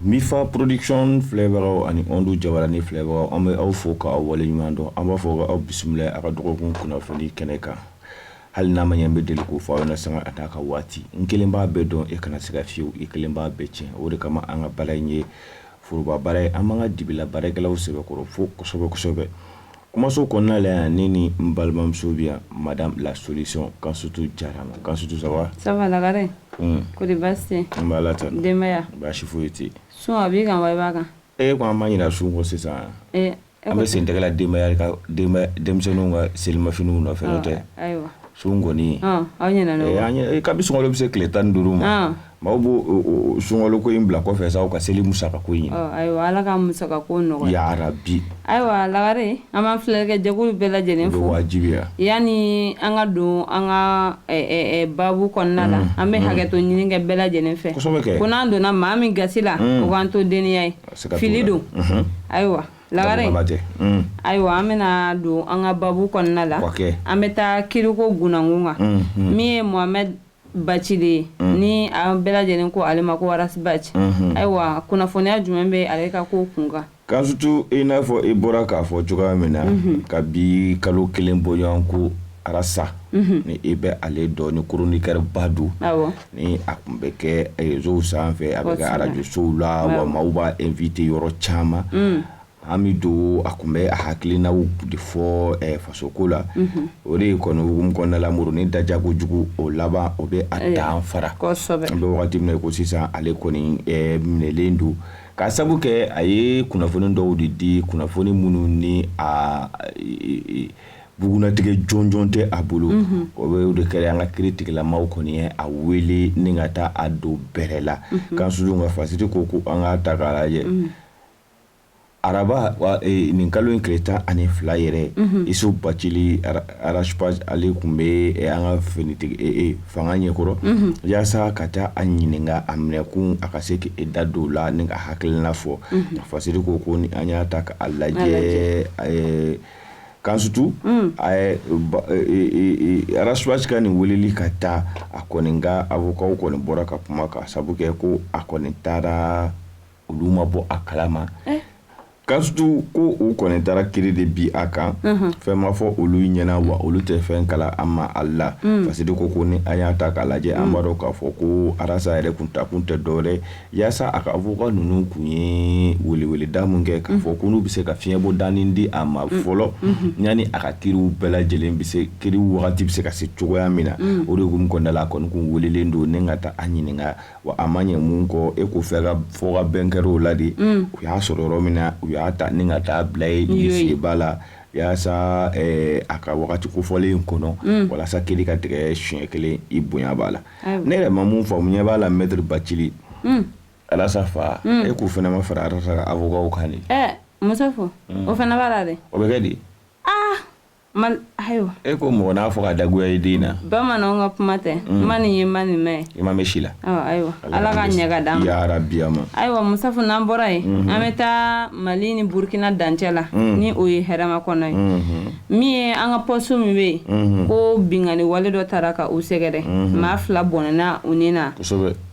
Mifa Production filɛbagaw ani Onde Jabarani filɛbagaw, an bɛ aw fo k'aw waleɲuman dɔn. An b'a fɔ aw bisimila a ka dɔgɔkun kunnafoni kɛnɛ kan. Hali n'a ma ɲɛ, n bɛ deli k'o fɔ aw ɲɛna sanga a n'a ka waati. N kelen b'a bɛɛ dɔn, e kana se ka fiyewu, i kelen b'a bɛɛ tiɲɛ. O de kama an ka baara in ye foroba baara ye. An b'an ka dibila baarakɛlaw sɛbɛkɔrɔ fo kosɛbɛ kosɛbɛ. Kumaso kɔnɔna la yan, ne ni n balimamuso bɛ yan, Madame la Solution Kansutu Jarama. Kansutu, ça va? Ça va Lagare. Kɔri baasi tɛ? N bɛ Ala tanu. Denbaya? Baasi foyi tɛ yen. Sun a b'i kan wa i b'a kan? E ko an ma ɲinɛ sun kɔ sisan. An bɛ sen tɛgɛ la denbaya ka denmisɛnninw ka selimafiniw nɔfɛ, n'o tɛ. Ayiwa. Sun kɔni. Aw ɲinɛna o kɔ. Kabi sunkalo bɛ se tile 15 ma. Maaw b'o sunkalo ko in bila kɔfɛ sa, u ka seli musaka ko in ɲini. Ayiwa, Ala ka musaka ko nɔgɔya. Yarabi. Ayiwa Lagare, an b'an filɛlikɛ jɛkulu bɛɛ lajɛlen fo. O bɛ wajibiya. Yanni an ka don an ka baabu kɔnɔna la, an bɛ hakɛto ɲini kɛ bɛɛ lajɛlen fɛ. Kosɛbɛ kɛ. Ko n'an donna maa min gasi la, o k'an to deniya ye. Fili don. Ayiwa Lagare, ayiwa an bɛna don an ka baabu kɔnɔna la. An bɛ taa kiriko gunankun kan. Min ye Mohamed Bacili ye, ni an bɛɛ lajɛlen ko ale ma ko Ras Bath. Ayiwa, kunnafoniya jumɛn bɛ ale ka ko kun kan? Kansutu, i n'a fɔ i bɔra k'a fɔ cogoya min na, kabi kalo kelen bɔɲɔgɔn ko Arasa, ni i bɛ ale dɔn, ni chroniqueur ba don, ni a tun bɛ kɛ réseau sanfɛ, a bɛ kɛ arajosow la, wa maaw b'a invité yɔrɔ caman. An bɛ don a tun bɛ a hakilinaw de fɔ fasoko la. O de kɔni hukumu kɔnɔna la, ni daja kojugu o laban o bɛ a dan fara. An bɛ wagati min na ko sisan, ale kɔni minɛlen don ka sabu kɛ a ye kunnafoni dɔw de di, kunnafoni minnu ni a bugunnatigɛ jɔnjɔn tɛ a bolo. O bɛ de kɛra an ka kiri tigilamaw kɔni ye a wele ni ka taa a don bɛrɛ la. Kansutu, ka fasiri ko an k'a ta k'a lajɛ, araba nin kalo in tile 12 yɛrɛ, Isu Bacili Ras Bath, ale tun bɛ an ka finitigi fanga ɲɛkɔrɔ yaasa ka taa a ɲininka a minɛkun, a ka se k'i da don la ni ka hakilina fɔ. Fasiri ko ni an y'a ta k'a lajɛ, Kansutu, Ras Bath ka nin weleli ka taa, a kɔni ka avocatw kɔni bɔra ka kuma ka sabu kɛ ko a kɔni taara, olu ma bɔ a kalama. Kansutu, ko u kɔni taara kiri de bi a kan, fɛn ma fɔ olu ɲɛna, wa olu tɛ fɛn kala a ma a la. Fasiri ko ni an y'a ta k'a lajɛ, an b'a dɔn k'a fɔ ko Arasa yɛrɛ kun takun tɛ dɔwɛrɛ yaasa a ka avocat ninnu kun ye weleweleda mun kɛ k'a fɔ ko n'u bɛ se ka fiɲɛbɔ danin di a ma fɔlɔ, yanni a ka kiriw bɛɛ lajɛlen bɛ se, kiri wagati bɛ se ka se cogoya min na. O de hukumu kɔnɔna la, a kɔni kun welelen don ni ka taa a ɲininka. Wa a ma ɲɛ mun kɔ, e ko fɛ ka fɔ ka bɛn kɛra o la de. U y'a sɔrɔ yɔrɔ min na, u y'a ta ni ka taa bila yen seba la yaasa a ka wagati kofɔlen in kɔnɔ, walasa kiri ka tigɛ siɲɛ kelen, i bonya b'a la. Ne yɛrɛ ma mun faamu, ɲɛ b'a la Maître Bacili, Arasa fa, e k'u fana ma fara Arasa ka avocatw kan de. Musafu, o fana b'a la dɛ. O bɛ kɛ di? Ayiwa. E ko mɔgɔ n'a fɔ ka dagoya i den na. Bamananw ka kuma tɛ, ma nin ye ma nin mɛn. I ma mɛn si la. Ayiwa, Ala ka ɲɛ ka d'an ma. Yarabi ma. Ayiwa Musafu, n'an bɔra yen, an bɛ taa Mali ni Burukina dancɛ la, ni o ye Hɛrɛmakɔnɔ ye. Min ye an ka poste min bɛ yen, ko binkanni wale dɔ taara ka u sɛgɛrɛ, maa fila bɔnɛna u ni na,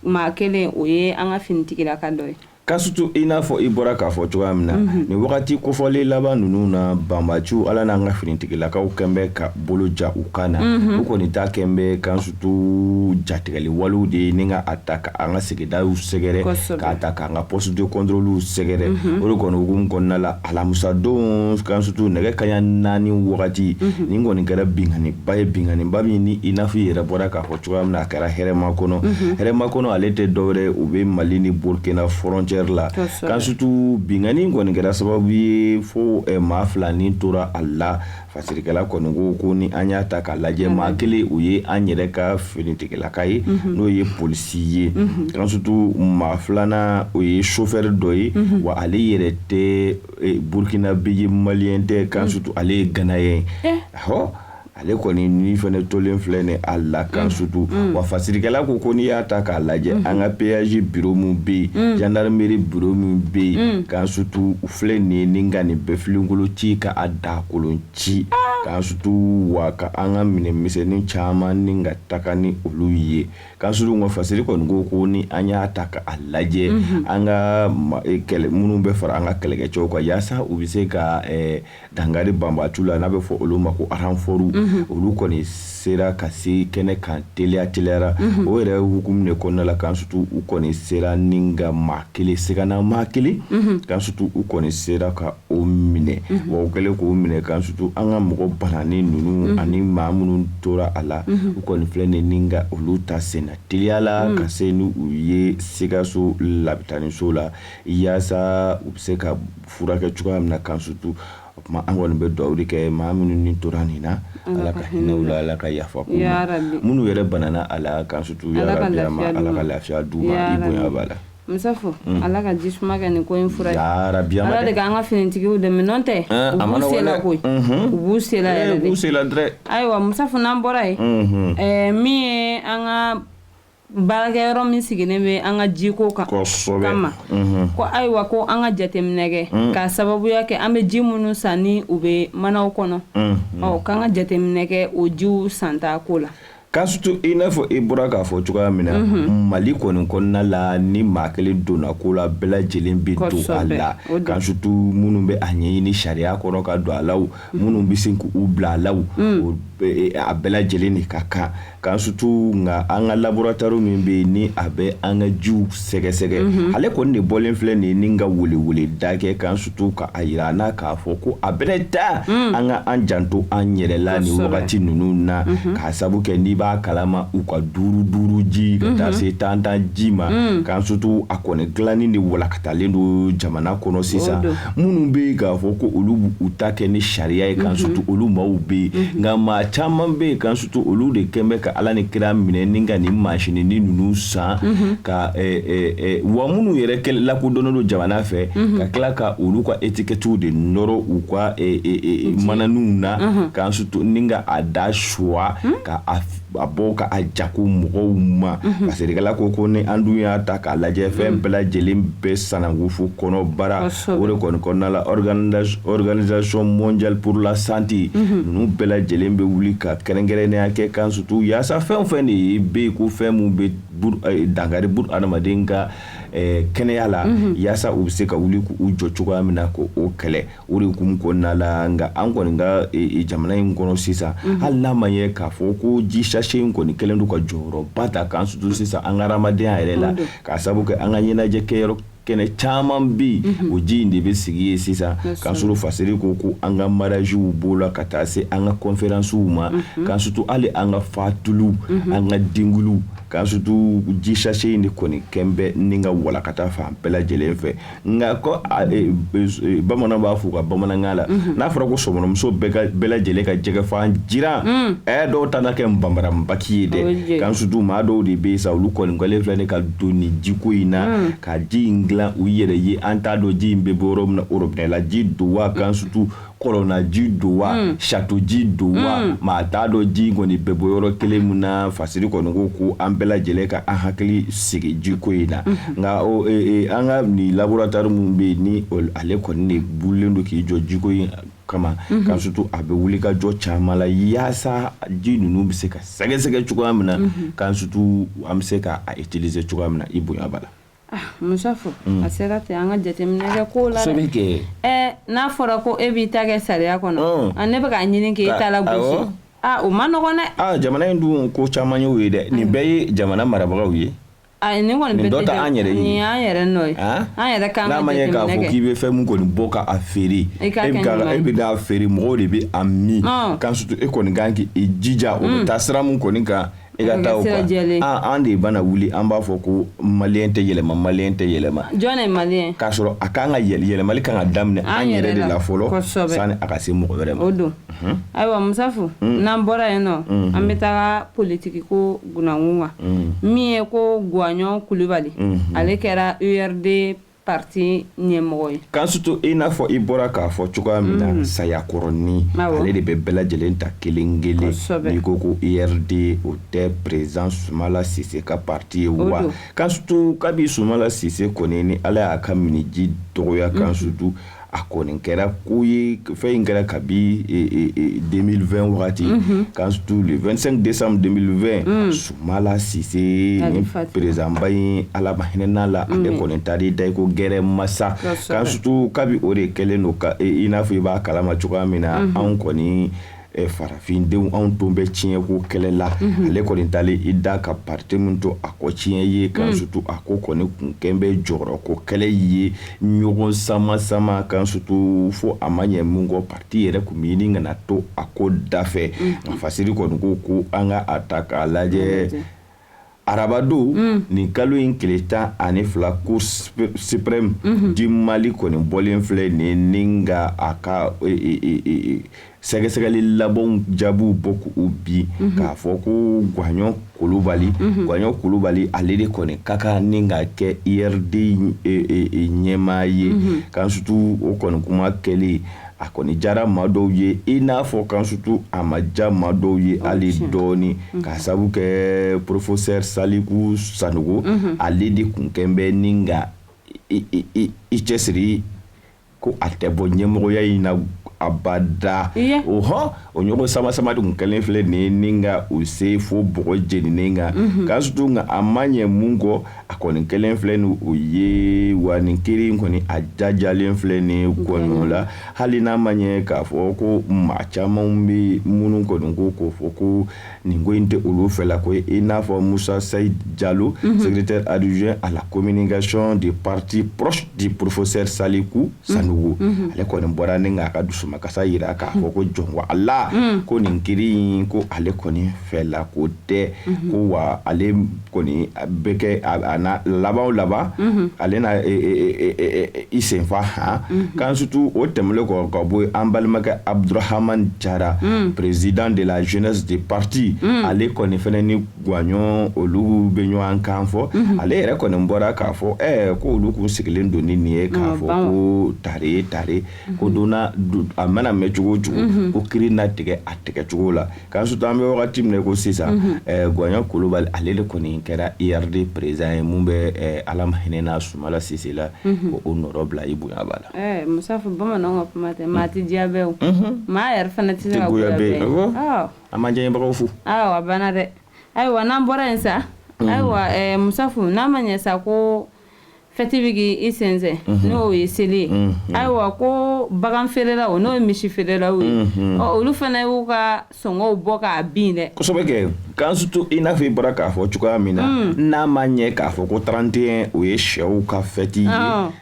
maa kelen o ye an ka finitigilaka dɔ ye. Kansutu, i n'a fɔ i bɔra k'a fɔ cogoya min na, nin wagati kofɔlen laban ninnu na, banbaciw, Ala n'an ka finitigilakaw kɛn bɛ ka bolo ja u kan na. U kɔni ta kɛn bɛ, Kansutu, jatigɛli walew de ye ni ka a ta ka an ka sigidaw sɛgɛrɛ, k'a ta k'an ka poste de contrôle sɛgɛrɛ. O de kɔni hukumu kɔnɔna la, alamisadon, Kansutu, nɛgɛ kanɲɛ 4 wagati, nin kɔni kɛra binkanniba ye, binkanniba min ni i n'a fɔ i yɛrɛ bɔra k'a fɔ cogoya min na, a kɛra Hɛrɛmakɔnɔ. Hɛrɛmakɔnɔ, ale tɛ dɔwɛrɛ, u bɛ Mali ni Burkina frontière la. Kansutu, binkanni kɔni kɛra sababu ye fo maa fila ni tora a la. Fasirikɛla kɔni ko ko ni an y'a ta k'a lajɛ, maa kelen, o ye an yɛrɛ ka finitigilaka ye, n'o ye polisi ye. Kansutu, maa filanan, o ye chauffeur dɔ ye, wa ale yɛrɛ tɛ Burkinabé ye, malien tɛ. Kansutu, ale ye Ghanéen ye. Ɔhɔ, ale kɔni ni fana tolen filɛ ni a la, Kansutu. Wa fasirikɛla ko ko n'i y'a ta k'a lajɛ, an ka péage bureau min bɛ yen, gendarmerie bureau min bɛ yen, Kansutu, u filɛ nin ye ni ka nin bɛɛ filenkolon ci ka a dakolon ci. K'an sutu wa ka an ka minɛn misɛnnin caman ni ka taga ni olu ye. K'an sutu nka Fasiri kɔni ko ko ni an y'a ta ka a lajɛ, an ka kɛlɛ minnu bɛ fara an ka kɛlɛkɛcɛw kan yaasa u bɛ se ka dankari banbaciw la, n'a bɛ fɔ olu ma ko renforts, olu kɔni sera ka se kɛnɛ kan teliya teliyara. O yɛrɛ hukumu de kɔnɔna la, k'an sutu u kɔni sera ni ka maa kelen, sigana maa kelen, k'an sutu u kɔni sera ka o minɛ. Wa u kɛlen k'o minɛ, k'an sutu an ka mɔgɔ bananen ninnu ani maa minnu tora a la, u kɔni filɛ nin ni ka olu ta senna teliya la ka se ni u ye Sikaso labitaniso la yaasa u bɛ se ka furakɛ cogoya min na. K'an sutu o tuma an kɔni bɛ dugawu de kɛ maa minnu ni tora nin na, Ala ka hinɛ u la, Ala ka yafa k'u ma. Minnu yɛrɛ banana a la, k'an sutu yarabi Ala ka lafiya d'u ma. I bonya b'a la. Musafu, Ala ka ji suma kɛ nin ko in fura ye. Yarabi. Ala de k'an ka finitigiw dɛmɛ, n'o tɛ u b'u se la koyi, u b'u se la yɛrɛ de. U b'u se la dɛ. Ayiwa Musafu, n'an bɔra yen, min ye an ka baarakɛyɔrɔ min sigilen bɛ an ka jiko kan kama, ko ayiwa ko an ka jateminɛ kɛ k'a sababuya kɛ an bɛ ji minnu san ni u bɛ manaw kɔnɔ, ɔ k'an ka jateminɛ kɛ o jiw santa ko la. K'an sutu i n'a fɔ i bɔra k'a fɔ cogoya min na, Mali kɔni kɔnɔna la, ni maa kelen donna ko la, bɛɛ lajɛlen bɛ don a la. K'an sutu minnu bɛ a ɲɛɲini sariya kɔnɔ ka don a la, minnu bɛ se k'u bila a la, a bɛɛ lajɛlen de ka kan. K'an sutu nka an ka laboratoire min bɛ yen ni a bɛ an ka jiw sɛgɛsɛgɛ, ale kɔni de bɔlen filɛ nin ni ka weleweleda kɛ, k'an sutu ka a jira an na k'a fɔ ko a bɛna taa an ka an janto an yɛrɛ la nin wagati ninnu na, k'a sabu kɛ n'i b'a kalama u ka duuru duuru ji ka taa se tan tan ji ma. K'an sutu a kɔni dilanni de walakatalen don jamana kɔnɔ sisan. Minnu bɛ yen k'a fɔ ko olu b'u ta kɛ ni sariya ye, k'an sutu olu maaw bɛ yen, nka maa caman bɛ yen, k'an sutu olu de kɛn bɛ ka Ala ni kira minɛ ni ka nin masinin ninnu san ka wa minnu yɛrɛ lakodɔnnen don jamana fɛ, ka tila ka olu ka étiquettew de nɔrɔ u ka mananiw na, k'an sutu ni ka a da suwa ka a bɔ ka a jago mɔgɔw ma. Fasirikɛla ko ni an dun y'a ta k'a lajɛ, fɛn bɛɛ lajɛlen bɛ sanankufo kɔnɔ bara. O de kɔni kɔnɔna la, Organisation mondiale pour la santé ninnu bɛɛ lajɛlen bɛ wuli ka kɛrɛnkɛrɛnnenya kɛ, k'an sutu yaasa fɛn o fɛn de ye bɛ yen ko fɛn min bɛ dankari buru adamaden ka kɛnɛya la, yaasa u bɛ se ka wuli k'u jɔ cogoya min na k'o kɛlɛ. O de hukumu kɔnɔna la, nka an kɔni ka jamana in kɔnɔ sisan, hali n'a ma ɲɛ k'a fɔ ko ji sachet in kɔni kɛlen don ka jɔyɔrɔba ta, k'an sutu sisan an ka hadamadenya yɛrɛ la, k'a sabu kɛ an ka ɲɛnajɛ kɛyɔrɔ kɛnɛ caman bɛ yen, o ji in de bɛ sigi yen sisan. K'an sutu Fasiri ko an ka mariagew b'o la ka taa se an ka conférencew ma, k'an sutu hali an ka fatuliw, an ka denkuliw, k'an sutu ji sachet in de kɔni kɛn bɛ ni ka walakata fan bɛɛ lajɛlen fɛ. Nka ko bamananw b'a fɔ u ka bamanankan la, n'a fɔra ko sɔmɔnɔmuso bɛɛ lajɛlen ka jɛgɛfan jiran, dɔw ta na kɛ nbanbaranbaki ye dɛ. K'an sutu maa dɔw de bɛ yen sa, olu kɔni kɛlen filɛ nin ka don nin jiko in na ka ji in dilan u yɛrɛ ye. An t'a dɔn ji in bɛ bɔ yɔrɔ min na, robinet la ji don wa, k'an sutu kɔlɔnna ji don wa, château ji don wa, maa t'a dɔn ji in kɔni bɛ bɔ yɔrɔ kelen min na. Fasiri kɔni ko an bɛɛ lajɛlen ka an hakili sigi jiko in na. Nka an ka nin laboratoire min bɛ yen ni ale kɔni de wulilen don k'i jɔ jiko in kama, k'an sutu a bɛ wuli ka jɔ caman la yaasa ji ninnu bɛ se ka sɛgɛsɛgɛ cogoya min na, k'an sutu an bɛ se ka a utiliser cogoya min na. I bonya b'a la. Musafu, a sera ten an ka jateminɛ kɛ ko la dɛ. N'a fɔra ko e b'i ta kɛ sariya kɔnɔ, ne bɛ k'a ɲini k'e ta lagosi, o ma nɔgɔn dɛ. Jamana in dun ko caman y'o ye dɛ. Nin bɛɛ ye jamana marabagaw ye. Nin kɔni bɛɛ tɛ an yɛrɛ ye, nin y'an yɛrɛ nɔ ye. An yɛrɛ kan ka jateminɛ kɛ. N'a ma ɲɛ k'a fɔ k'i bɛ fɛn min kɔni bɔ k'a feere, e bɛ n'a feere, mɔgɔw de bɛ a min, k'an sutu e kɔni kan k'i jija o bɛ taa sira min kɔni kan, e ka taa o kan. An de bana wuli, an b'a fɔ ko maliyɛn tɛ yɛlɛma, maliyɛn tɛ yɛlɛma. Jɔn ye maliyɛn? K'a sɔrɔ a kan ka yɛlɛmali kan ka daminɛ an yɛrɛ de la fɔlɔ sani a ka se mɔgɔ wɛrɛ ma. O don. Ayiwa Musafu, n'an bɔra yen nɔ, an bɛ taga politiki ko gunankun kan. Min ye ko Guwaɲɔn Kulubali, ale kɛra URD parti ɲɛmɔgɔ ye. K'an sutu i n'a fɔ i bɔra k'a fɔ cogoya min na, sayakɔrɔnin ale de bɛ bɛɛ lajɛlen ta kelen kelen. N'i ko ko URD, o tɛ président Sumala Sise ka parti ye wa? K'an sutu kabi Sumala Sise kɔni ni Ala y'a ka miniji dɔgɔya, k'an sutu A kɔni kɛra ko ye, fɛn in kɛra kabi 2020 wagati, kan surtout le 25 décembre 2020, Sumala Sise ni président ba in, Ala ma hinɛ la, ale kɔni taara da i ko gɛrɛ masa. Kan surtout kabi o de kɛlen don ka i n'a fɔ i b'a kalama cogoya min na, anw kɔni farafindenw, anw tun bɛ tiɲɛko kɛlɛ la. Ale kɔni taalen i da ka parti min to a kɔ tiɲɛ ye, kan surtout a ko kɔni kun kɛn bɛ jɔyɔrɔko kɛlɛ ye, ɲɔgɔn sama sama, kan surtout fo a ma ɲɛ mun kɔ, parti yɛrɛ kun bɛ ɲini ka na to a ko dafɛ. Nka Fasiri kɔni ko ko an ka a ta k'a lajɛ, arabadon nin kalo in tile 12, Cour suprême du Mali kɔni bɔlen filɛ nin ni ka a ka sɛgɛsɛgɛli labanw jaabiw bɔ k'u bi, k'a fɔ ko Gwaɲɔ Kulubali, Gwaɲɔ Kulubali, ale de kɔni ka kan ni ka kɛ IRD ɲɛmaa ye. Kan surtout o kɔni kuma kɛlen, a kɔni jara maa dɔw ye, i n'a fɔ kan surtout a ma ja maa dɔw ye hali dɔɔni, k'a sabu kɛ professeur Saliku Sanogo, ale de kun kɛn bɛ ni ka i cɛsiri ko a tɛ bɔ ɲɛmɔgɔya in na abada. O hɔn, o ɲɔgɔn sama sama de kun kɛlen filɛ nin ye ni ka u se fo bɔgɔ jeninen kan. Kan surtout nka a ma ɲɛ mun kɔ, a kɔni kɛlen filɛ nin o ye wa. Nin kiri in kɔni, a jajalen filɛ nin ye gɔɲɔ la, hali n'a ma ɲɛ k'a fɔ ko maa caman bɛ minnu kɔni ko k'o fɔ ko nin ko in tɛ olu fɛla ko ye, i n'a fɔ Musa Sayid Jalo, secrétaire adjoint à la communication du parti, proche du professeur Saliku Sanogo. Ale kɔni bɔra ni k'a ka dusumakasa yira k'a fɔ ko jɔn ko Ala, ko nin kiri in, ko ale kɔni fɛla ko tɛ, ko wa ale kɔni bɛ kɛ a na laban o laban, ale na i senfa han. Kan surtout o tɛmɛnen kɔ ka bɔ, an balimakɛ Abdurahaman Jara, président de la jeunesse du parti, ale kɔni fɛnɛ ni Gwaɲɔ olu bɛ ɲɔgɔn kan fɔ. Ale yɛrɛ kɔni bɔra k'a fɔ ko olu kun sigilen don ni nin ye, k'a fɔ ko tare tare ko donna a mana mɛn cogo o cogo, ko kiri na tigɛ a tigɛ cogo la. K'an surtout an bɛ wagati min na ko sisan, Gwaɲɔ Kulubali, ale de kɔni kɛra IRD président ye. Mun bɛ Ala ma hinɛ n'a Sumala Sise la, ko o nɔrɔ bila i bonya b'a la. Musafu, bamananw ka kuma tɛ, maa tɛ diya bɛɛ, o maa yɛrɛ fana tɛ se ka goya bɛɛ. An m'an diyaɲɛbagaw fo. Ayiwa, a banna dɛ. Ayiwa, n'an bɔra yen sa, ayiwa, Musafu, n'a ma ɲɛ sa ko fɛti bɛ k'i sensɛn, n'o ye seli ye, ayiwa, ko bagan feerelaw, n'o ye misi feerelaw ye, ɔ olu fana y'u ka sɔngɔw bɔ k'a bin dɛ. Kosɛbɛ kɛ. Kan surtout i n'a fɔ i bɔra k'a fɔ cogoya min na, n'a ma ɲɛ k'a fɔ ko 31, o ye sɛw ka fɛti ye,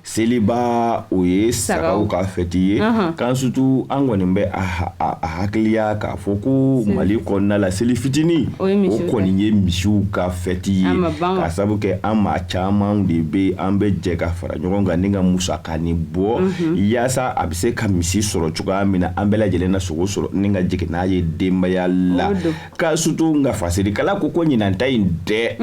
seliba, o ye sagaw ka fɛti ye. Kan surtout an kɔni bɛ a hakiliya k'a fɔ ko Mali kɔnɔna la, seli fitinin, o kɔni ye misiw ka fɛti ye, k'a sabu kɛ an maa caman de bɛ, an bɛ jɛ ka fara ɲɔgɔn kan ni ka musakanin bɔ, yaasa a bɛ se ka misi sɔrɔ cogoya min na, an bɛɛ lajɛlen na sogo sɔrɔ ni ka jigin n'a ye denbaya la. Ka surtout nka fasirikala ko ko ɲinan ta in dɛ,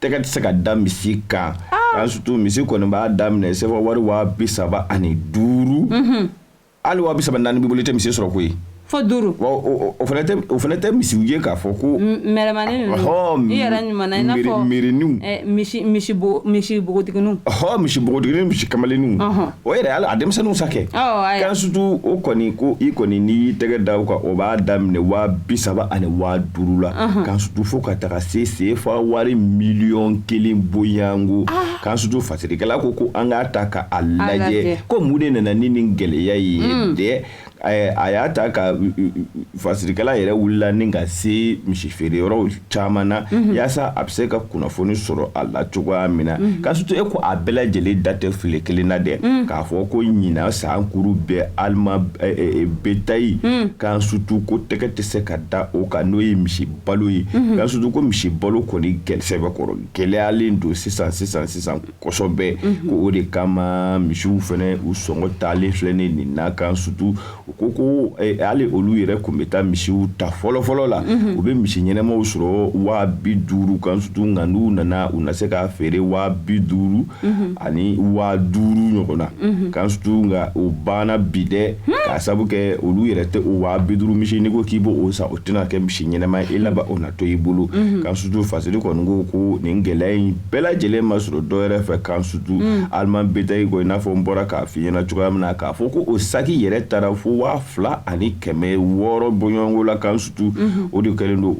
tɛgɛ tɛ se ka da misi kan. Ka surtout misi kɔni b'a daminɛ sefa wari 35,000, hali 34,000 b'i bolo, i tɛ misi sɔrɔ koyi. Fo duuru. O fana tɛ misiw ye k'a fɔ ko mɛrɛmani ninnu, i yɛrɛ ɲuman na, i n'a fɔ miiriniw, misi misi misi npogotigininw. Ɔhɔ, misi npogotiginin, misi kamalenninw, o yɛrɛ hali a denmisɛnninw sa kɛ. Kan surtout o kɔni ko i kɔni n'i y'i tɛgɛ da o kan, o b'a daminɛ 30,000 ani 5,000 la, kan surtout fo ka taga se sefa wari miliyɔn 1 bonyanko. Kan surtout fasirikɛla ko ko an k'a ta ka a lajɛ ko mun de nana ni nin gɛlɛya ye dɛ. A y'a ta ka fasirikɛla yɛrɛ wulila ni ka se misi feere yɔrɔw caman na, yaasa a bɛ se ka kunnafoni sɔrɔ a la cogoya min na. Ka surtout e ko a bɛɛ lajɛlen da tɛ file kelen na dɛ, k'a fɔ ko ɲinan san kuru bɛɛ alima bétail, kan surtout ko tɛgɛ tɛ se ka da o kan, n'o ye misi balo ye. Kan surtout ko misi balo kɔni sɛbɛkɔrɔ gɛlɛyalen don sisan sisan sisan kosɛbɛ, ko o de kama misiw fɛnɛ u sɔngɔ taalen filɛ nin na. Kan surtout u ko ko hali olu yɛrɛ tun bɛ taa misiw ta fɔlɔ fɔlɔ la, u bɛ misi ɲɛnɛmaw sɔrɔ 50,000. Kan surtout nka n'u nana, u na se k'a feere 50,000 ani 5,000 ɲɔgɔn na. Kan surtout nka o banna bi dɛ. K'a sabu kɛ olu yɛrɛ tɛ o 50 000 misi, n'i ko k'i b'o san, o tɛna kɛ misi ɲɛnama ye, i laban o na to i bolo. Kan sutu Fasiri kɔni ko ko nin gɛlɛya in bɛɛ lajɛlen ma sɔrɔ dɔ yɛrɛ fɛ, kan sutu aliment bétail ko, i n'a fɔ n bɔra k'a f'i ɲɛna cogoya min na, k'a fɔ ko o saki yɛrɛ taara fo 2600 bɔɲɔgɔnko la. Kan sutu o de kɛlen don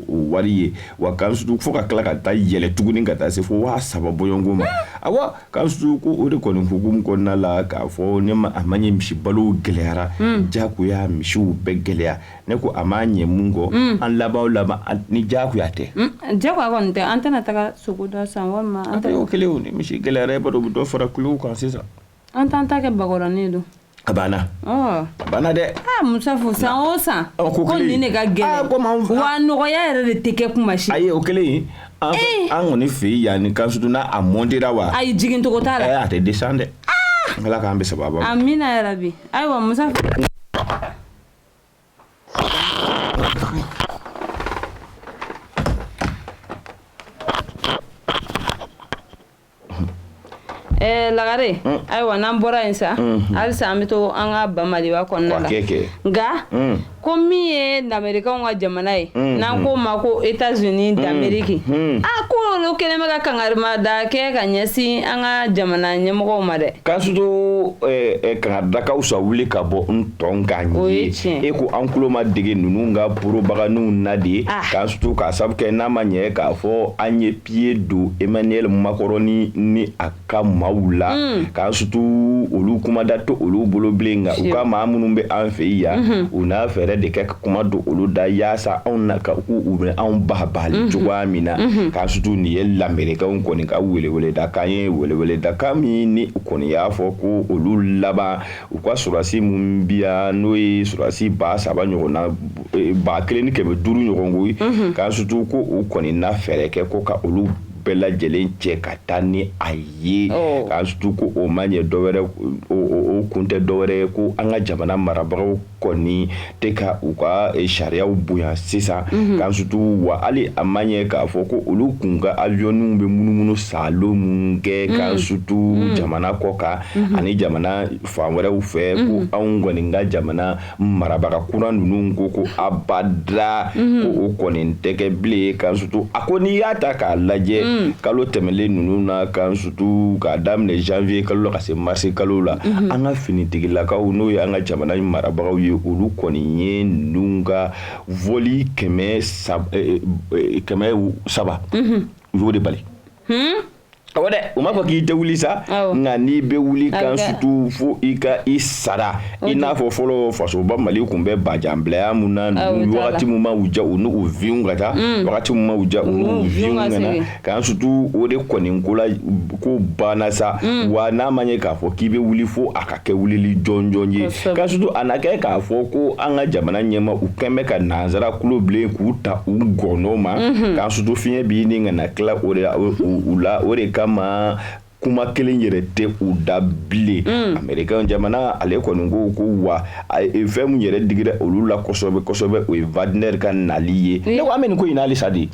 o wari ye wa. Kan sutu fo ka tila ka taa yɛlɛ tuguni ka taa se fo 3000 bɔɲɔgɔnko ma. Awa, kan sutu ko o de kɔni hukumu kɔnɔna la, k'a fɔ ne ma, a ma ɲɛ misi balo gɛlɛyara, jagoya misiw bɛɛ gɛlɛya. Ne ko a ma ɲɛ mun kɔ, an laban o laban ni jagoya tɛ. Jagoya kɔni tɛ, an tɛna taga sogo dɔ san walima an tɛ o kelen o. Ni misi gɛlɛyara, e b'a dɔn u bɛ dɔ fara kilow kan sisan. An t'an ta kɛ bakɔrɔnin don. A banna, a banna dɛ. Aa Musafu, san o san ko nin de ka gɛlɛn wa, nɔgɔya yɛrɛ de tɛ kɛ kuma si. Ayi, o kelen, an kɔni fɛ yan ni kan sutu n'a a montera wa. Ayi, jigincogo t'a la. A tɛ descend dɛ. Ala k'an bɛ sababa ma. Amina yarabi. Ayiwa Musafu. Lagare, ayiwa, n'an bɔra yen sa, halisa an bɛ to an ka Bamaliba kɔnɔna la. Nka ko min ye lamɛrikaw ka jamana ye, n'an k'o ma ko États-Unis d'Amérique, a ko olu kɛlen bɛ ka kangarimada kɛ ka ɲɛsin an ka jamana ɲɛmɔgɔw ma dɛ. Kansutu, kangarida ka fisa wuli ka bɔ n tɔn kan ye. E ko an tulo ma dege ninnu ka porobaganiw na de. Kansutu, k'a sabu kɛ n'a ma ɲɛ k'a fɔ an ye pied don Emmanuel Macron ni a ka maaw la, k'an sutu olu kumada to olu bolo bilen, nka u ka maa minnu bɛ an fɛ yan, u n'a fɛɛrɛ de kɛ ka kuma don olu da yaasa anw na ka u bɛ anw baabali cogoya min na. K'an sutu nin ye lamɛrikaw kɔni ka weleweledakan ye, weleweledakan min ni u kɔni y'a fɔ ko olu laban u ka sɔrɔdasi minnu bi yan, n'o ye sɔrɔdasi 3000 ɲɔgɔnna, 1500 ɲɔgɔn ko ye, k'an sutu ko u kɔni na fɛɛrɛ kɛ ko ka olu bɛɛ lajɛlen cɛ ka taa ni a ye. K'an sutu ko o ma ɲɛ dɔwɛrɛ, o kun tɛ dɔwɛrɛ ye ko an ka jamana marabagaw kɔni tɛ ka u ka sariyaw bonya sisan. K'an sutu wa hali a ma ɲɛ k'a fɔ ko olu kun ka avionw bɛ munumunu saalo mun kɛ, k'an sutu jamana kɔ kan ani jamana fan wɛrɛw fɛ, ko anw kɔni ka jamana marabaga kura ninnu ko abada, ko o kɔni tɛ kɛ bilen. K'an sutu a ko n'i y'a ta k'a lajɛ, kalo tɛmɛlen ninnu na, k'an sutu k'a daminɛ janvier kalo la ka se mars kalo la, an ka finitigilakaw, n'o ye an ka jamana marabagaw ye, olu kɔni ye ninnu ka vol 300, u y'o de bali. Awɔ dɛ, u m'a fɔ k'i tɛ wuli sa, nka n'i bɛ wuli, kan sutu fo i ka i sara, i n'a fɔ fɔlɔ fasoba Mali tun bɛ bajanbilaya mun na, wagati min ma u ja, u n'u viw ka taa, wagati min ma u ja, u n'u viw ka na. K'an sutu o de kɔni ko la ko banna sa. Wa n'a ma ɲɛ k'a fɔ k'i bɛ wuli, fo a ka kɛ wulili jɔnjɔn ye. K'an sutu a na kɛ k'a fɔ ko an ka jamana ɲɛmaa u kɛn bɛ ka nansara kulo bilen k'u ta u gɔnɔ ma. K'an sutu fiɲɛ b'i ni ka na tila o de u la, o de kama kuma kelen yɛrɛ tɛ u da bilen. Américain jamana ale kɔni ko ko wa fɛn min yɛrɛ digira olu la kosɛbɛ kosɛbɛ, o ye Wagner ka nali ye. Ne ko an bɛ nin ko in na halisa de.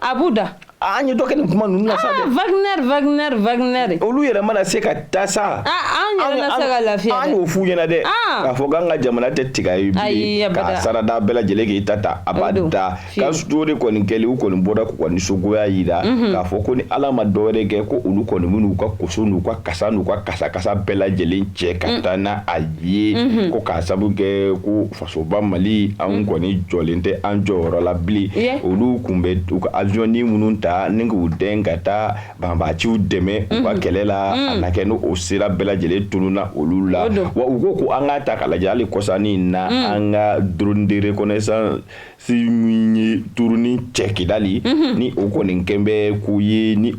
A b'u da. An ye dɔ kɛ nin kuma ninnu na sa dɛ. Wagner, Wagner, Wagner. Olu yɛrɛ mana se ka taa sa. An yɛrɛ na se ka lafiya dɛ. An y'o f'u ɲɛna dɛ. K'a fɔ k'an ka jamana tɛ tiga ye bilen. K'a sarada bɛɛ lajɛlen k'i ta ta a b'a da. Ka o de kɔni kɛlen, u kɔni bɔra k'u ka nisɔngoya jira k'a fɔ ko ni Ala ma dɔwɛrɛ kɛ, ko olu kɔni bɛn'u ka koso n'u ka kasa n'u ka kasakasa bɛɛ lajɛlen cɛ ka taa n'a a ye, ko k'a sabu kɛ ko fasoba Mali, anw kɔni jɔlen tɛ an jɔyɔrɔ la bilen. Olu tun bɛ u ka avion minnu ta ni k'u dɛn ka taa banbaanciw dɛmɛ u ka kɛlɛ la, a na kɛ n'o sira bɛɛ lajɛlen tununna olu la. Wa u ko ko an k'a ta k'a lajɛ, hali kɔsannin na, an ka drone de reconnaissance si min ye turuni cɛ Kidali, ni o kɔni kɛn bɛ ko ye ni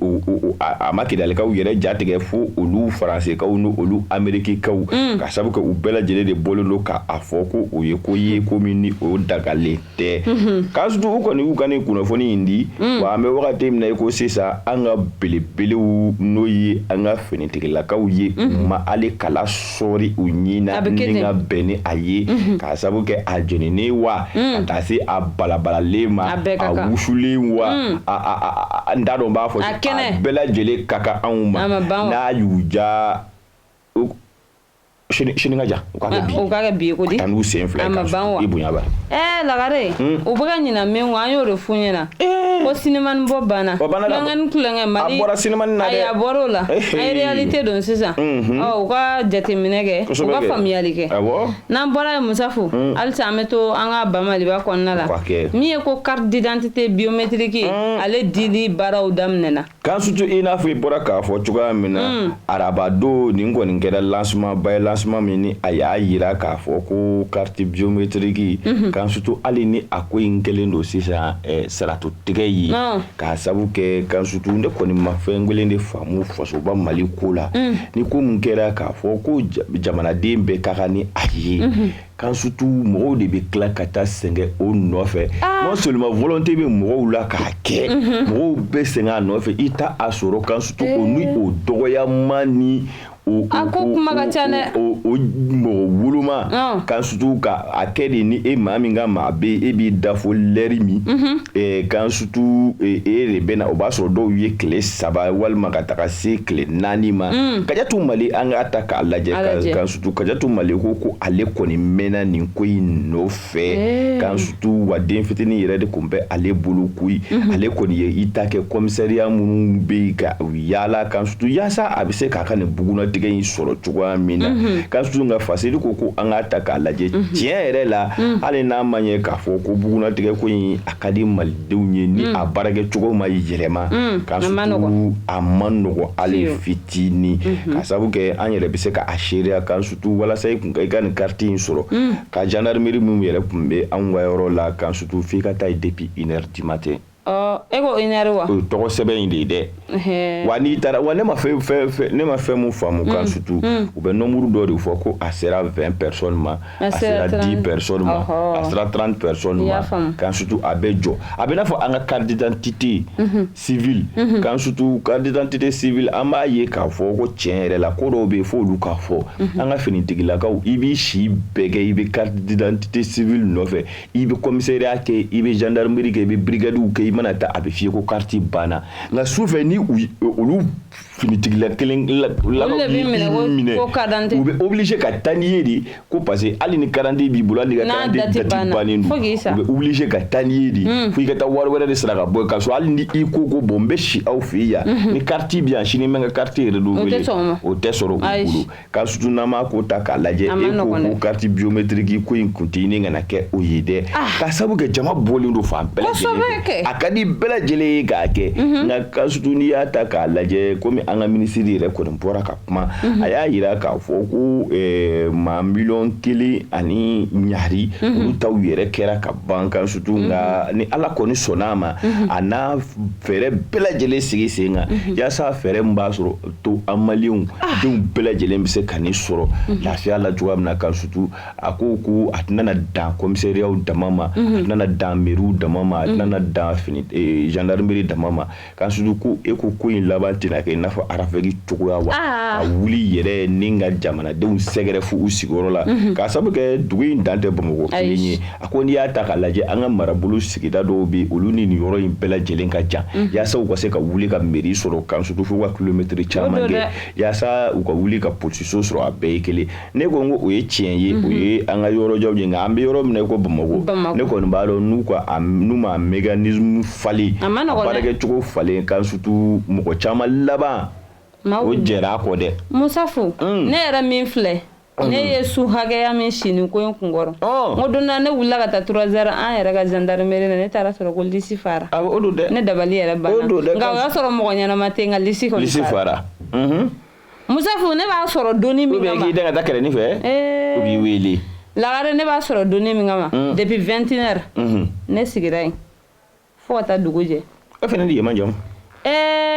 a ma Kidalikaw yɛrɛ jatigɛ fo olu Faransikaw ni olu Amerikikaw, ka sabu kɛ u bɛɛ lajɛlen de bɔlen don k'a fɔ ko o ye ko ye ko min ni o dagalen tɛ. K'a sutu u kɔni y'u ka nin kunnafoni in di. Wa an bɛ wagati min na i ko sisan, an ka belebelew, n'o ye an ka finitigilakaw ye, u ma hali kala sɔɔri u ɲin na ni ka bɛn ni a ye, k'a sabu kɛ a jeninen wa ka taa se a balabalalen ma, a wusulen wa, n t'a dɔn n b'a fɔ a bɛɛ lajɛlen ka kan anw ma. N'a y'u ja Sini ka jan, u k'a kɛ bi. U k'a kɛ bi ko di. Ka taa n'u sen fila ye. A ma ban wa? I bonya bari. Lagare, u bɛ ka ɲina min kɔ, an y'o de f'u ɲɛna ko sinimani bɔ banna. O banna dɛ. Tulonkɛ ni tulonkɛ Mali. A bɔra sinimani na dɛ. Ayi, a bɔra o la. An ye réalité don sisan. Ɔ, u ka jateminɛ kɛ, u ka faamuyali kɛ. N'an bɔra yen, Musafu, halisa an bɛ to an ka ba Maliba kɔnɔna la. Min ye ko carte d'identité biométrique, ale dili baaraw daminɛna. Kan surtout, i n'a fɔ i bɔra k'a fɔ cogoya min na, arabadon nin kɔni kɛra lancement ba ye, lancement min ni a y'a yira k'a fɔ ko carte biométrique, kan surtout, hali ni a ko in kɛlen don sisan saratotigɛ ye, k'a sabu kɛ, kan surtout, ne kɔni ma fɛn kelen de faamu fasoba Mali ko la. Ni ko min kɛra k'a fɔ ko jamanaden bɛɛ ka kan ni a ye, kan surtout, mɔgɔw de bɛ tila ka taa sɛgɛn o nɔfɛ. Non seulement volonté bɛ mɔgɔw la k'a kɛ, mɔgɔw bɛ sɛgɛn a nɔfɛ, i t'a a sɔrɔ. Kan surtout, o ni o dɔgɔyama ni o A ko kuma ka ca dɛ. O mɔgɔ woloma, kan surtout, ka a kɛ de ni e maa min ka maa bɛ e b'i da fo lɛri min, kan surtout, e de bɛ na, o b'a sɔrɔ dɔw ye tile 3 walima ka taga se tile 4 ma. Kajatu Mali, an k'a ta k'a lajɛ, kan surtout, Kajatu Mali ko ale kɔni mɛnna nin ko in nɔfɛ. Kan surtout, wa den fitinin yɛrɛ de tun bɛ ale bolo koyi. Ale kɔni ye i ta kɛ commissariat minnu bɛ yen ka yaala, kan surtout, yaasa a bɛ se k'a ka nin bugunnatigɛ in sɔrɔ cogoya min na. Kan surtout, nka Faseri ko an k'a ta k'a lajɛ, tiɲɛ yɛrɛ la, hali n'a ma ɲɛ k'a fɔ ko bugunnatigɛ ko in a ka di malidenw ye, ni a baarakɛcogo ma yɛlɛma, kan surtout, a ma nɔgɔn hali fitinin, ka sabu kɛ an yɛrɛ bɛ se ka a seereya. Kan surtout, walasa i kun ka i ka nin carte in sɔrɔ, ka gendarmerie min yɛrɛ tun bɛ anw ka yɔrɔ la, kan surtout, f'i ka taa yen depuis 1 heure du matin. E ko 1 heure wa? O ye tɔgɔ sɛbɛn in de ye dɛ. Wa n'i taara wa, ne ma fɛn fɛn fɛn ne ma fɛn mun faamu, kan surtout, u bɛ nombre dɔ de fɔ ko a sera 20 personnes ma, a sera 10 personnes ma, a sera 30 personnes ma. Kan surtout, a bɛ jɔ, a bɛ n'a fɔ an ka carte d'identité civile. Kan surtout, carte d'identité civile, an b'a ye k'a fɔ ko tiɲɛ yɛrɛ la, ko dɔw bɛ yen f'olu k'a fɔ an ka finitigilakaw. I b'i si bɛɛ kɛ, i bɛ carte d'identité civile nɔfɛ, i bɛ commissariat kɛ, i bɛ gendarmerie kɛ, i bɛ brigade kɛ, i mana taa, a bɛ f'i ye ko carte banna. Nka sufɛ, ni olu finitigila kelen minɛ, u bɛ obligé ka taa n'i ye de, ko parce que hali ni carte b'i bolo, hali ni ka carte date bannen don, u bɛ obligé ka taa n'i ye de, fo i ka taa wari wɛrɛ de sara ka bɔ yen. K'a sɔrɔ hali ni i ko bon, n bɛ si aw fɛ yen yan, ni carte bɛ yan, sini n bɛ n ka carte renouveler, o tɛ sɔrɔ u bolo. K'a surtout, n'an m'a ko ta k'a lajɛ, e ko carte biométrique ko in kun tɛ ɲini ka na kɛ o ye dɛ, k'a sabu kɛ jama bɔlen don fan bɛɛ lajɛlen fɛ, a ka di bɛɛ lajɛlen ye k'a kɛ. Nka ka surtout, n'i y'a ta k'a lajɛ, komi an ka minisiri yɛrɛ kɔni bɔra ka kuma, a y'a yira k'a fɔ ko maa 1,1 miliyɔn ani ɲari, olu taw yɛrɛ kɛra ka ban. Kan surtout, nka ni Ala kɔni sɔnna a ma, a n'a fɛɛrɛ bɛɛ lajɛlen sigi sen kan, yaasa fɛɛrɛ min b'a sɔrɔ to an maliyɛnw denw bɛɛ lajɛlen bɛ se ka nin sɔrɔ lafiya la cogoya min na. Kan surtout, a ko a tɛna dan commissariat dama ma, a tɛna dan mairie dama ma, a tɛna dan fini gendarmerie dama ma. Kan surtout, ko e ko in laban tɛna kɛ i n'a fɔ Arafɛki cogoya wa, ka wuli yɛrɛ ni ka jamanadenw sɛgɛrɛ fo u sigiyɔrɔ la, k'a sababu kɛ dugu in dan tɛ Bamakɔ kelen ye. A ko n'i y'a ta k'a lajɛ, an ka marabolo sigida dɔw bɛ, olu ni nin yɔrɔ in bɛɛ lajɛlen ka jan. Yaasa u ka se ka wuli ka mairie sɔrɔ, kan surtout, fo ka kilomɛtiri caman kɛ, yaasa u ka wuli ka polisiso sɔrɔ, a bɛɛ ye kelen. Ne ko n ko o ye tiɲɛ ye, o ye an ka yɔrɔjanw ye. Nka an bɛ yɔrɔ min na i ko Bamakɔ, ne kɔni b'a dɔn n'u ka n'u ma mécanisme falen, a baarakɛcogo falen, kan surtout, mɔgɔ caman laban o jɛra a kɔ dɛ. Musafu, ne yɛrɛ min filɛ, ne ye su hakɛya min si nin ko in kunkɔrɔ, n ko don dɔ ne wulila ka taa 3 heures an yɛrɛ ka gendarmerie la, ne taara sɔrɔ ko liste fara. O don dɛ. Ne dabali yɛrɛ banna, nka o y'a sɔrɔ mɔgɔ ɲɛnama tɛ, nka liste kɔni liste fara. Musafu, ne b'a sɔrɔ donni min kama, ou bien k'i da ka taa kɛrɛnin fɛ, u b'i wele. Lagare, ne b'a sɔrɔ donni min kama, depuis 21 heures ne sigira yen fo ka taa dugu jɛ. E fana de ye man jamu.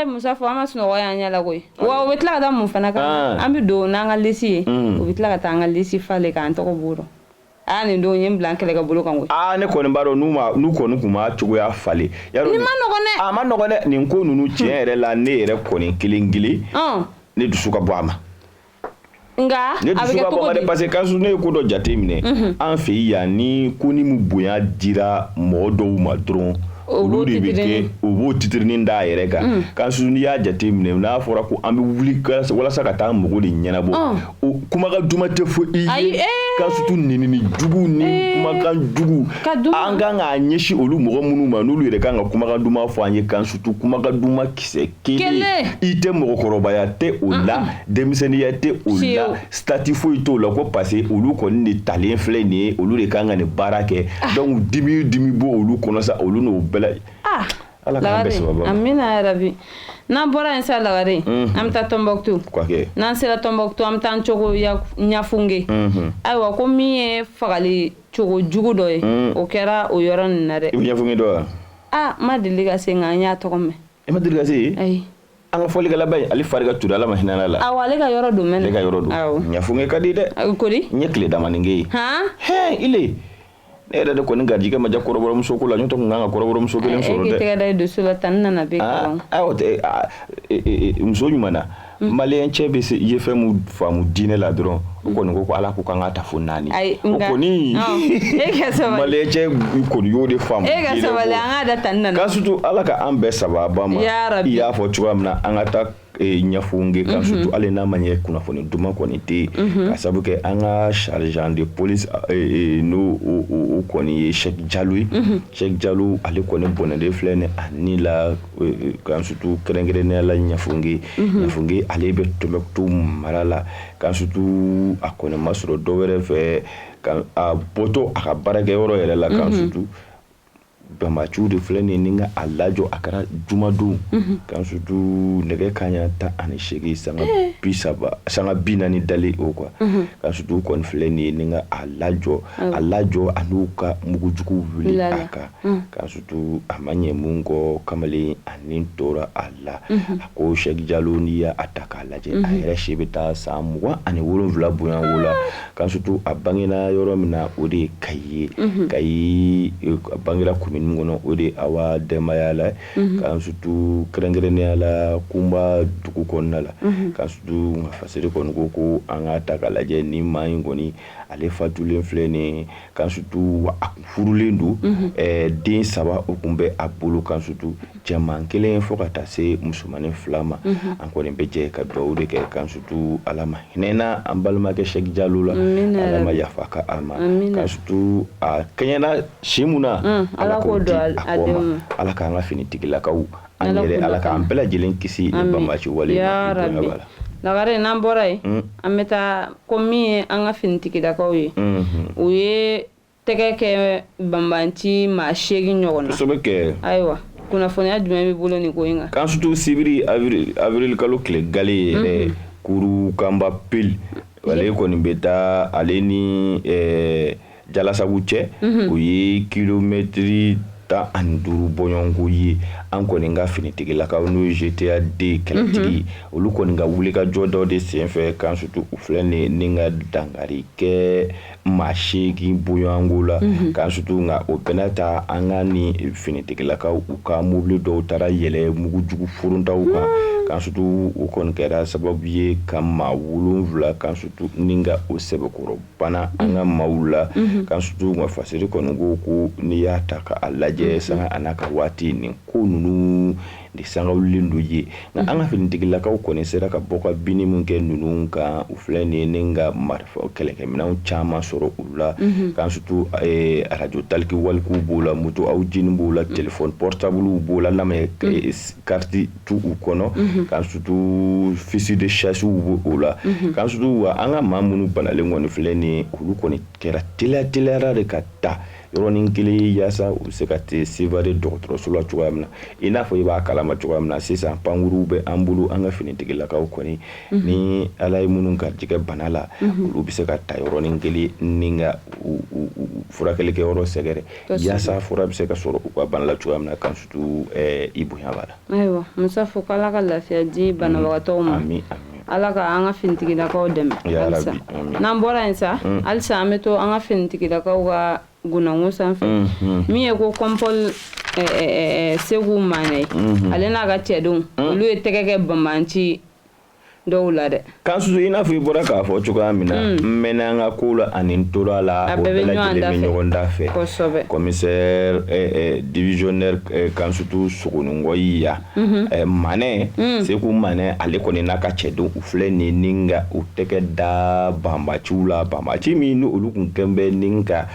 Musafu, an ma sunɔgɔ y'an ɲɛ la koyi. Wa u bɛ tila ka taa mun fana kan? An bɛ don n'an ka liste ye, u bɛ tila ka taa an ka liste falen k'an tɔgɔ b'o rɔ. Aa, nin don ye n bila n kɛlɛkɛ bolo kan koyi. Aa, ne kɔni b'a dɔn n'u kɔni tun m'a cogoya falen. Nin ma nɔgɔn dɛ. A ma nɔgɔn dɛ, nin ko ninnu, tiɲɛ yɛrɛ la, ne yɛrɛ kɔni kelen kelen, ne dusu ka bɔ a ma. Nka ne a bɛ dusu kɛ ka bɔ cogo ma dɛ di? Parce que Kansu, ne ye ko dɔ jate minɛ an fɛ yan, ni ko ni mu bonya dira mɔgɔ dɔw ma dɔrɔn, Olu de bɛ kɛ, u b'o titirinin da a yɛrɛ kan. Kan surtout, n'i y'a jate minɛ, n'a fɔra ko an bɛ wuli walasa ka taa mɔgɔw de ɲɛnabɔ, o kumakan duman tɛ fɔ i ye. Kan surtout, nenini jugu ni kumakan jugu, an kan k'a ɲɛsin olu mɔgɔ minnu ma, n'olu yɛrɛ kan ka kumakan duman fɔ an ye, kan surtout, kumakan duman kisɛ kelen i tɛ. Mɔgɔkɔrɔbaya tɛ o la, denmisɛnninya tɛ o la, statut foyi t'o la, ko parce que olu kɔni de talen filɛ nin ye, olu de kan ka nin baara kɛ. Donc dimi dimi b'o olu kɔnɔ sa, olu n'o bɛɛ la. Ala k'an bɛɛ sababa ma. Amina yarabi. N'an bɔra yen sa, Lagare, an bɛ taa Tɔnbɔkutu. N'an sera Tɔnbɔkutu, an bɛ taa cogo Ɲafunge. Ayiwa, ko min ye fagali cogo jugu dɔ ye, o kɛra o yɔrɔ nin na dɛ. I bɛ Ɲafunge dɔn wa? Aa, n ma deli ka se, nka an y'a tɔgɔ mɛn. I ma deli ka se yen? Ayi. An ka fɔlikɛlaba in, ale fari ka turu, Ala ma hinɛ la. Awɔ, ale ka yɔrɔ don mɛn. Ale ka yɔrɔ don. Ɲafunge ka di dɛ. Kori. N ye tile damani kɛ yen. Hɛn, ile ne yɛrɛ de kɔni garijɛgɛ ma diya kɔrɔbɔrɔmuso ko la, n'o tɛ kun kan ka kɔrɔbɔrɔmuso kelen sɔrɔ dɛ. E k'i tɛgɛ da i dusu la tan, nana bɛ kaban. Ayiwa, muso ɲuman na, maliyɛn cɛ bɛ se, i ye fɛn mun faamu diinɛ la dɔrɔn, o kɔni ko Ala ko k'an ka ta fo naani. O kɔni, maliyɛn cɛ kɔni y'o de faamu. E ka sabali, an k'a da tan nana. Kan surtout, Ala ka an bɛɛ sababa ma. I y'a fɔ cogoya min na, an ka taa Ɲafunge kan surtout, hali n'a ma ɲɛ, kunnafoni duman kɔni tɛ yen, ka sabu kɛ an ka sergent de police, n'o o kɔni ye Cheikh Jalo ye. Cheikh Jalo, ale kɔni bɔnɛden filɛ nin a ni la, kan surtout, kɛrɛnkɛrɛnnenya la Ɲafunge. Ɲafunge, ale bɛ Tɔnbɔkutu mara la. Kan surtout, a kɔni ma sɔrɔ dɔ wɛrɛ fɛ, a bɔtɔ a ka baarakɛyɔrɔ yɛrɛ la, kan surtout, banbaanciw de filɛ nin ni ka a lajɔ. A kɛra jumadon, kan surtout, nɛgɛ kanɲɛ 18 sanga 30 sanga 40 dalen o quoi. Kan surtout, kɔni filɛ nin ye ni ka a lajɔ, a lajɔ a n'u ka mugujugu wuli a kan. Kan surtout, a ma ɲɛ mun kɔ, kamalen a ni tora a la. A ko Cheikh Jalo, n'i y'a ta k'a lajɛ, a yɛrɛ si bɛ taa san 27 bonyanko la. Kan surtout, a bangena yɔrɔ min na, o de ye Kayi ye. Kayi, a bangera commune min kɔnɔ, o de ye Awa Denbaya la, kan surtout, kɛrɛnkɛrɛnnenya la Kunba dugu kɔnɔna la. Kan surtout, nka fasiri kɔni ko ko an k'a ta k'a lajɛ, ni maa in kɔni, ale fatulen filɛ nin ye. Kan surtout, wa a kun furulen don, den saba o kun bɛ a bolo, kan surtout, cɛman kelen fo ka taa se musomanin fila ma. An kɔni bɛ jɛ ka dugawu de kɛ, kan surtout, Ala ma hinɛna an balimakɛ Cheikh Jalo la, Ala ma yafa ka a ma. Kan surtout, a kɛɲɛna si mun na, Ala k'o di a kɔ ma. Ala k'an ka finitigilakaw, an yɛrɛ, Ala k'an bɛɛ lajɛlen kisi ni banbaanci wale ma. Bonya b'a la. Lagare, n'an bɔra yen, an bɛ taa ko min ye an ka finitigilakaw ye, u ye tɛgɛ kɛ banbaanci maa 8 ɲɔgɔn na. Kosɛbɛ kɛ. Ayiwa, kunnafoniya jumɛn b'i bolo nin ko in kan? Kan surtout, sibiri avril kalo tile gale yɛrɛ, kuru kanba peli, ale kɔni bɛ taa ale ni Jalasagu cɛ, o ye kilomɛtiri 15 bɔɲɔgɔnko ye. An kɔni ka finitigilakaw, n'o ye GTAD kɛlɛtigi, olu kɔni ka wulikajɔ dɔ de senfɛ, kan surtout, u filɛ nin ni ka dankari kɛ maa 8 bɔɲɔgɔnko la. Kan surtout, nka o bɛɛ n'a ta, an ka ni finitigilakaw, u ka mobili dɔw taara yɛlɛ mugujugu forontaw kan. Kan surtout, o kɔni kɛra sababu ye ka maa 7, kan surtout, ni ka o sɛbɛkɔrɔ bana an ka maaw la. Kan surtout, nka fasiri kɔni ko ko n'i y'a ta k'a lajɛ, sanga a n'a ka waati, nin ko ninnu de sangawulilen don ye. Nka an ka finitigilakaw kɔni sera ka bɔ ka binni min kɛ ninnu kan, u filɛ nin ye ni ka marifa kɛlɛkɛminɛnw caman sɔrɔ u la. Kan surtout, arajo taliki walikuw b'o la, moto awjini b'o la, téléphone portable b'o la, lamɛn carte t'u kɔnɔ, kan surtout, fusil de chasse b'o la. Kan surtout, wa an ka maa minnu banalen kɔni filɛ nin ye, olu kɔni kɛra teliya teliyara de ka taa yɔrɔnin kelen yaasa u bɛ se ka te Sevare dɔgɔtɔrɔso la cogoya min na. I n'a fɔ i b'a kalama cogoya min na, sisan pankuruw bɛ an bolo. An ka finitigilakaw kɔni, ni Ala ye minnu garijɛgɛ bana la, olu bɛ se ka ta yɔrɔnin kelen ni ka furakɛli kɛ yɔrɔ sɛgɛrɛ yaasa fura bɛ se ka sɔrɔ u ka bana la cogoya min na. Kan surtout, i bonya b'a la. Ayiwa, Musa, fo k'Ala ka lafiya di banabagatɔw ma. Ala ka an ka finitigilakaw dɛmɛ halisa. N'an bɔra yen sa, halisa an bɛ to an ka finitigilakaw ka gunnanko sanfɛ. Min ye ko kɔnpɔli Segu Manɛ ye, ale n'a ka cɛdenw, olu ye tɛgɛ kɛ banbaanci dɔw la dɛ. Kansutu, i n'a fɔ i bɔra k'a fɔ cogoya min na, n mɛnna an ka ko la ani n tora la, a o bɛɛ bɛ bɛɛ ɲɔgɔn lajɛlen da bɛ fɛ. ɲɔgɔn da fɛ. Commissaire divisionnaire Kansutu Sogonikɔ ya Manɛ, Seku Manɛ, ale kɔni n'a ka cɛdenw, u filɛ nin ni ka u tɛgɛ da banbaciw la, banbaci min ni olu kun kɛn bɛ ni ka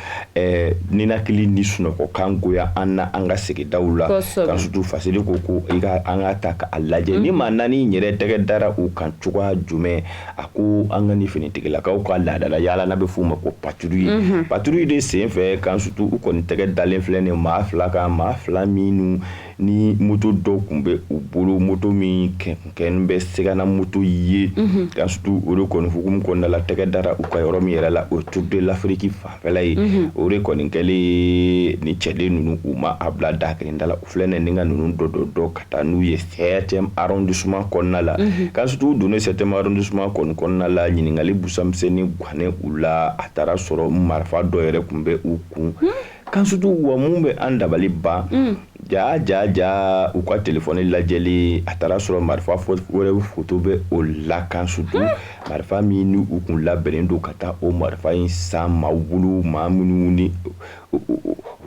ninakili ni sunɔgɔkan goya an na an ka sigidaw la. Kansutu, Fasiri ko ko i ka an ka ta k'a lajɛ, ni maa naani yɛrɛ tɛgɛ dara u kan cogoya jumɛn? A ko an ka ni finitigilakaw ka laadala yaala n'a bɛ f'o ma ko patrouille, patrouille de sen fɛ, Kansutu, u kɔni tɛgɛ dalen filɛ nin maa fila kan, maa fila minnu ni moto dɔ tun bɛ u bolo, moto min kɛn bɛ sigana moto ye. Kansutu, o de kɔni hukumu kɔnɔna la, tɛgɛ dara u ka yɔrɔ min yɛrɛ la, o ye Tour de l'Afrique fanfɛla ye. O de kɔni kɛlen, ni cɛden ninnu, u ma a bila da kelen da la, u filɛ nin ka ninnu dɔ dɔ dɔ ka taa n'u ye 7e arrondissement kɔnɔna la. Kansutu, u donnen 7e arrondissement kɔni kɔnɔna la, ɲininkali busamisɛnnin gannen u la, a taara sɔrɔ marifa dɔ yɛrɛ tun bɛ u kun. Kansutu, wa mun bɛ an dabali ban, ja ja ja, u ka telefɔni lajɛli, a taara sɔrɔ marifa wɛrɛ foto bɛ o la. Kansutu, marifa min ni u kun labɛnnen don ka taa o marifa in san maaw bolo, maa minnu ni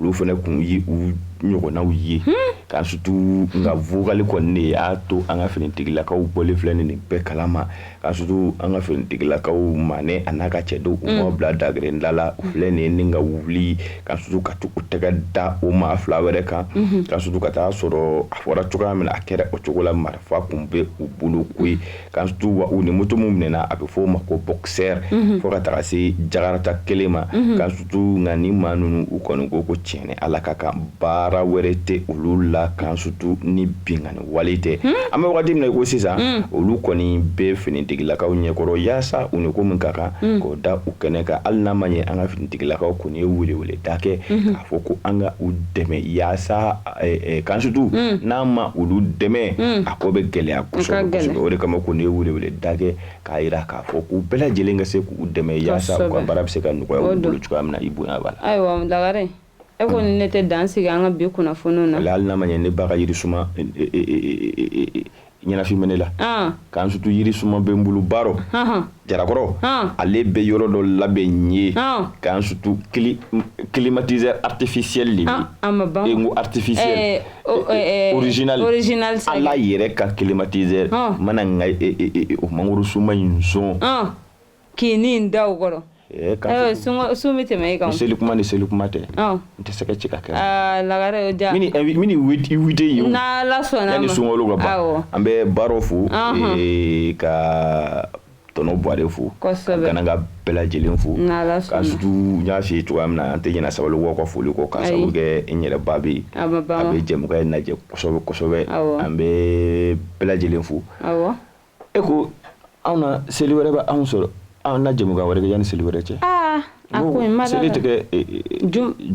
olu fana kun ye u ɲɔgɔnnaw ye. Kansutu, nka vocal kɔni de y'a to an ka finitigilakaw bɔlen filɛ nin bɛɛ kalama. Kansutu, an ka finitigilakaw, Manɛ a n'a ka cɛdenw, u ma bila dagrenda la, u filɛ nin ni ka wuli, Kansutu, ka to u tɛgɛ da o maa fila wɛrɛ kan. Kansutu, ka taa sɔrɔ a fɔra cogoya min na, a kɛra o cogo la, marifa kun bɛ u bolo koyi. Kansutu, wa u ni moto min minɛna, a bɛ fɔ o ma ko boxer, fo ka taga se jakarata kelen ma. Kansutu, nka ni maa ninnu, u kɔni ko ko tiɲɛ Ala ka kan, baara wɛrɛ tɛ olu la, Kansutu, ni binkanni wale tɛ. An bɛ wagati min na i ko sisan, olu kɔni bɛ finitigilakaw ɲɛkɔrɔ yaasa u ni ko min ka kan, k'o da u kɛnɛ kan. Hali n'a ma ɲɛ, an ka finitigilakaw kɔni ye weleweleda kɛ k'a fɔ ko an ka u dɛmɛ yaasa, Kansutu, n'an ma olu dɛmɛ, a ko bɛ gɛlɛya kosɛbɛ kosɛbɛ. O de kama kɔni ye weleweleda kɛ k'a jira k'a fɔ k'u bɛɛ lajɛlen ka se k'u dɛmɛ yaasa u ka baara bɛ se ka nɔgɔya u bolo cogoya min na. I bonya b'a la. Ayiwa Lagare, e ko ni ne tɛ dan sigi an ka bi kunnafoniw na. Hali n'a ma ɲɛ, ne ba ka yirisuma ɲɛnafin bɛ ne la. Kansutu, yirisuma bɛ n bolo baro Jarakɔrɔ, ale bɛ yɔrɔ dɔ labɛn n ye. Kansutu, climatiseur artificiel de bɛ yen, n ko artificiel, original, original. Ala yɛrɛ ka climatiseur mana n ka o mangoro suma in sɔn k'i ni da o kɔrɔ. Sun bɛ tɛmɛ e kan. Seli kuma ni seli kuma tɛ, n tɛ se ka ci ka kɛ. Lagare, o ja. Mini wite yen. N'Ala sɔnna ma. Yanni sunkalo ka ban, an bɛ Baro fo, ka tɔnɔ Buware fo, ka Gananga bɛɛ lajɛlen fo. Kansutu, n y'a f'i ye cogoya min na, an tɛ ɲinɛ Sabalibugu ka foli kɔ, k'a sababu kɛ n yɛrɛ ba bɛ yen, a bɛ jɛmukan in lajɛ kosɛbɛ kosɛbɛ. An bɛ bɛɛ lajɛlen fo. E ko anw na seli wɛrɛ bɛ anw sɔrɔ, anw na jɛmukan wɛrɛ kɛ yanni seli wɛrɛ cɛ. A ko in ma seli tɛ kɛ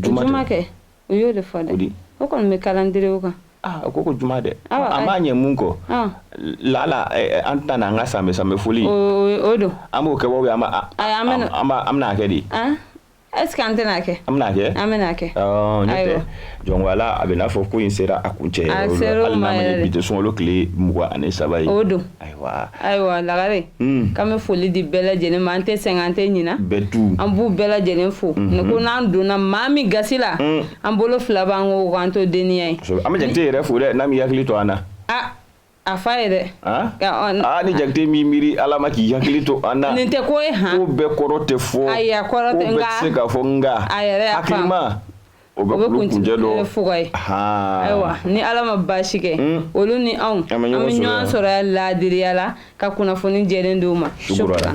juma kɛ, u y'o de fɔ dɛ, o kɔni bɛ calendrier kan. A ko juma dɛ, a m'a ɲɛ mun kɔ, lala an tɛna n'an ka sanbɛ sanbɛ foli. O don. An b'o kɛ wa, an bɛna kɛ di? Est ce que an tɛna kɛ? An bɛna kɛ. An bɛna kɛ. N'o tɛ, jɔn ala, a bɛ n'a fɔ ko in sera a kun cɛ. A sera o ma yɛrɛ. Bi tɛ sunkalo tile 23 ye. O don. Ayiwa. Ayiwa Lagare. K'an bɛ foli di bɛɛ lajɛlen ma, an tɛ sɛgɛn, an tɛ ɲina. Bɛɛ tu. An b'u bɛɛ lajɛlen fo. Ni ko n'an donna maa min gasi la, an bolo fila b'an kɔ k'an to denniya ye. An bɛ Jakite yɛrɛ fo dɛ, n'a m'i hakili to an na. A fa ye dɛ. Aa, ni Jakite m'i miiri Ala ma k'i hakili to an na. Nin tɛ ko ye han. Ko bɛɛ kɔrɔ tɛ fɔ. Ayi, a kɔrɔ tɛ nka. Ko bɛɛ tɛ se ka fɔ nka. A yɛrɛ y'a faamu. Hakilima o bɛ kulu kuncɛ dɔ. Fuga ye. Ayiwa, ni Ala ma baasi kɛ, olu ni anw, an bɛ ɲɔgɔn sɔrɔ yan laadiriya la ka kunnafoni jɛlen d'u ma. Sukura.